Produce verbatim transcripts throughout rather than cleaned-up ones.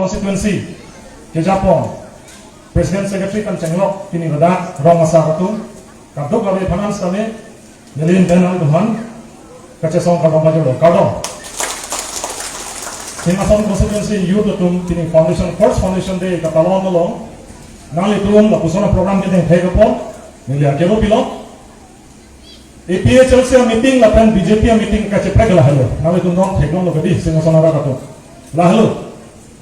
Constituency kejapon President, Secretary pen chenglok pini ladak rong asar atum, kadokave aphan sitame neli pen nangtumphan kachesong kardom pajirlo, kardom. Singhason Constituency Youth atum pini foundation, first foundation day katalon along nanglitum lapuson program kedeng thek apot neli akelo pilo. A P H L C a-meeting lapen B J P a-meeting kacheprek lahelo. Nanglitum non theklonglo kedi, Singhason arat atum. Lahelo.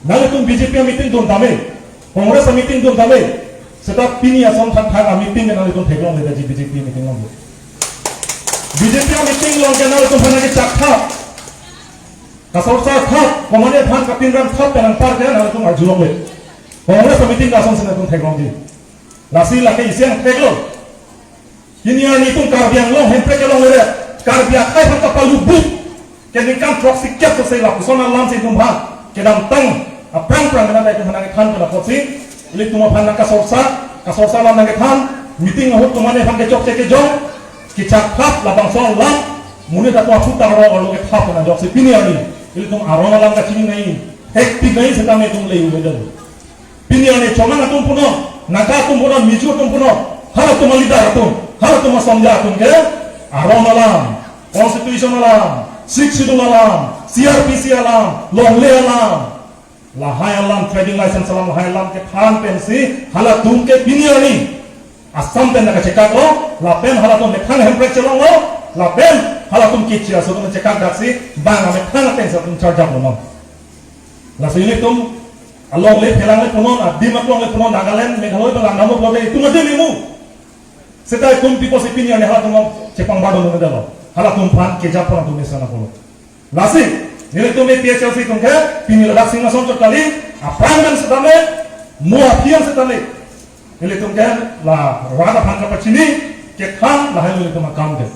Nanglitum B J P a-meeting dun tame, Congress a-meeting dun tame. Seta pini ason thakthak a-meeting ke nanglitum theklongledetji, B J P a-meeting along. B J P a-meeting along ke nanglitum aphan kechak thap, kasorsar thap, komatne aphan kapinrem thap pen anparke nanglitum arjulongle. Congress a-meeting ke asonsi nanglitum theklongji. Lasi lake isi angthek lo. Pini arni itum Karbi Anglong hemprek kelongle, Karbi akhei aphan kapalubuk ke ningkan throksi kep sose lapuson alam si itum aphan kedamtang aphrang phrang mena itum aphan nangkethan pen apotsi ilitum aphan nangkasorsa, kasorsa alam nangkethan, meeting ahut komatne aphan kechokche kejong, kechak thap labangso alam, monit atum aphu tanglo arlo kethap pen ajoksi pini arni ilitum aron alam kachini nangji, hektik nangji setame itum le-u-edetlo. Pini arni Chomang atum punon, Naga atum punon, Mizo atum punon, halatum a-leader atum, halatum asongja atum ke aron alam, constitution alam, Sixth Schedule alam, C R P C alam, longle alam, lahai alam, trading license alam, lahai alam kethan pensi halatum ke pini arni Assam pen nangkachekaklo, lapen halatum methang hemprek chelonglo, lapen halatum kichi aso atum chekakdaksi bang amethang ateng si atum charjaplo non. Lasi ilitum alongle phelangle punon, adim aklongle punon, Nagaland, Meghalaya pen langdamlo pulote itum adim imu. Seta itum pi apotsi pini arni halatum along chepangbar dun-edetlo. Halatum aphan kejapon atum mesen apotlo. Lasi nelitum A P H L C atum ke pini ladak Singhason chot kali, aphrang pen setame, mo aphi an setame, nelitum ke la rat aphan kapachini kethan lahai nelitum akam ke.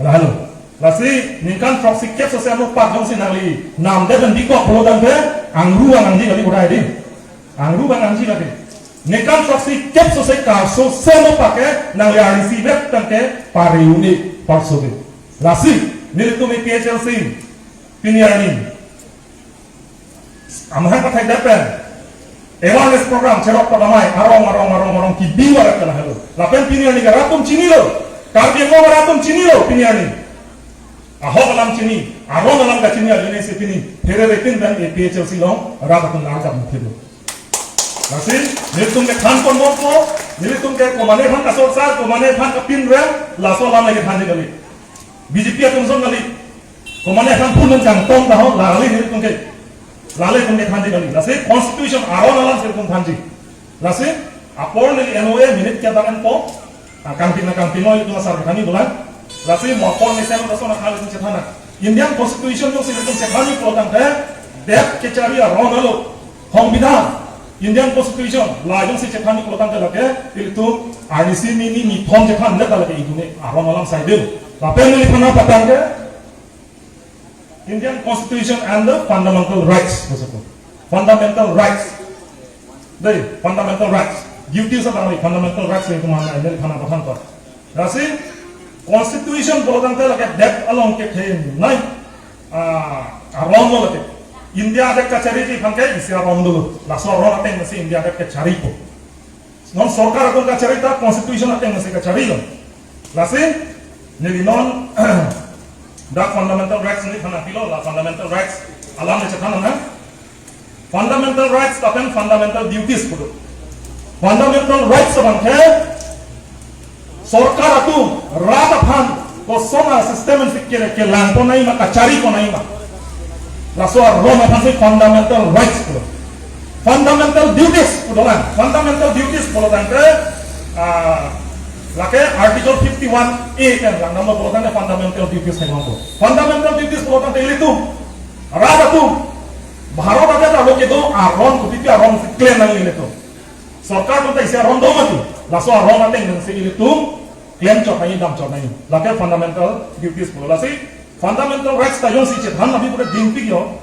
Lahelo. Lasi ningkan throksi kep sose ano pak jongsi nangli namdet pen bikok pulo tangte angru angji kali, urai di. Angru angji kali. Ningkan throksi kep sose karso seno pak ke nangli arnisi vet tangte pari-un-e, parso de. Lasi nelitum A P H L C pini arni amahang pathai det pen awareness program cherok padamai arong arong arong arong kebi warat ke lahelo. Lapen pini arni ke rat atum chinilo, Karbi Anglong rat atum chinilo pini arni. Ahok alam chini, aron alam kachini ajoine si pini phere retin pen A P H L C along rat atum nangkap mukhe do. Lasi nelitum kethan ponbompo, nelitum ke komatne aphan kasorsa, komatne aphan kapinrem, laso alam le kethanji kali. B J P atum ason kali. Komatne aphan phun nangkangtong tahon, lale nelitum ke, lale itum kethanji kali. Lasi constitution aron alam si itum thanji. Lasi apor neli N O A minute ke abang enpo, ah, kangpin nangkangpin noi itum asar kethanji dolang. Lasi mo apor mesen laso akhal itum chethan nang. Indian Constitution jongsi itum chethanji pulo tangte, det kechari aron alo, Songbidhan, Indian Constitution, la jongsi chethanji pulo tangte lake ilitum arnisi nini nithom chethan det lake itum aron alam saide. Lapen neliphan nangpatang ke Indian Constitution and the Fundamental Rights, pusi pu. Fundamental rights. Dei, fundamental rights. Duties abang le fundamental rights le itum an neliphan nangpatang ko. Lasi Constitution pulo tangte lake det along kethenei, ah, aron lo lake. India adet kachariji aphan ke isi aron dolo. Laso aron ateng si India adet kacharipo. Non sorkar atum kachari ta constitution ateng si kacharilo. Lasi neli non dak fundamental rights neliphan nangpilo, la fundamental rights alam le chethan nang. Fundamental rights lapen fundamental duties pu do. Fundamental rights abang ke sorkar atum rat aphan koson a-system si kele kelangpon nangji ma, kacharipon nangji ma, laso aron aphan si fundamental rights pu do. Fundamental duties pu dolang. Fundamental duties pulo tangte, ah, lake Article fifty-one A pen langdamlo pulo tangte fundamental duties pen longpo. Fundamental duties pulo tangte ilitum rat atum Bharat adet arlo kedo aron, kopi pi aron si klem nangji ilitum. Sorkar atum ta isi aron do mati, laso aron ateng si ilitum klem chot nangji, dam chot nangji. Lake fundamental duties pulo. Lasi fundamental rights ta jongsi chethan nangpi pura dingpik yo.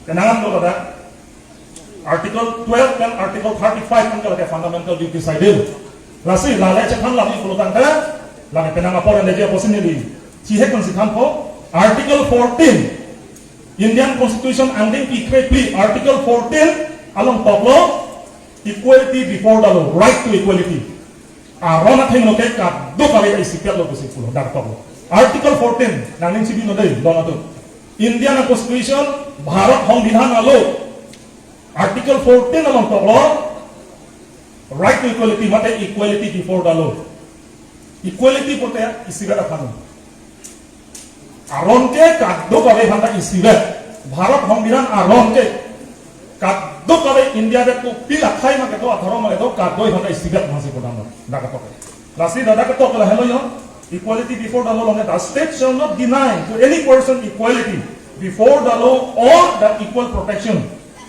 Kenangan do kada? Article twelve pen Article thirty-five pen ke lake fundamental duties saide. Lasi lale chethan nangpi pulo tangte, lake penang apor nangji apotsi neli chihek pensi thanpo. Article fourteen, Indian Constitution angdeng phlikre phli Article fourteen along toklo equality before the law, right to equality. Aron athengno ke kadokave ta isipetlo pusi pulo, dak toklo. Article fourteen, nangning chibi no dei, don atum. Indian Constitution, Bharat Songbidhan alo, Article fourteen along toklo, right to equality, mate equality before the law. Equality pulote isivet aphan. Aron ke kadokave aphanta isivet. Bharat Songbidhan aron ke kadokave India det kopilo akhei ma kedo, adhorom ma kedo, kado aphanta isivet masi podam. Dak ketok. Lasi dak ketok lahelo yo. Equality before the law along, the state shall not deny to any person equality before the law or the equal protection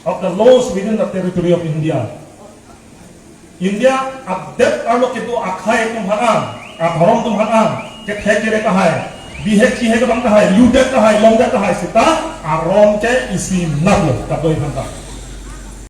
of the laws within the territory of India. India adet arlo kedo akhei atum aphan, adhorom atum aphan, kethe kere tahai, bihek chihek abang tahai, ludet tahai, longdet tahai seta, aron ke isi nat lo, kadoi aphanta.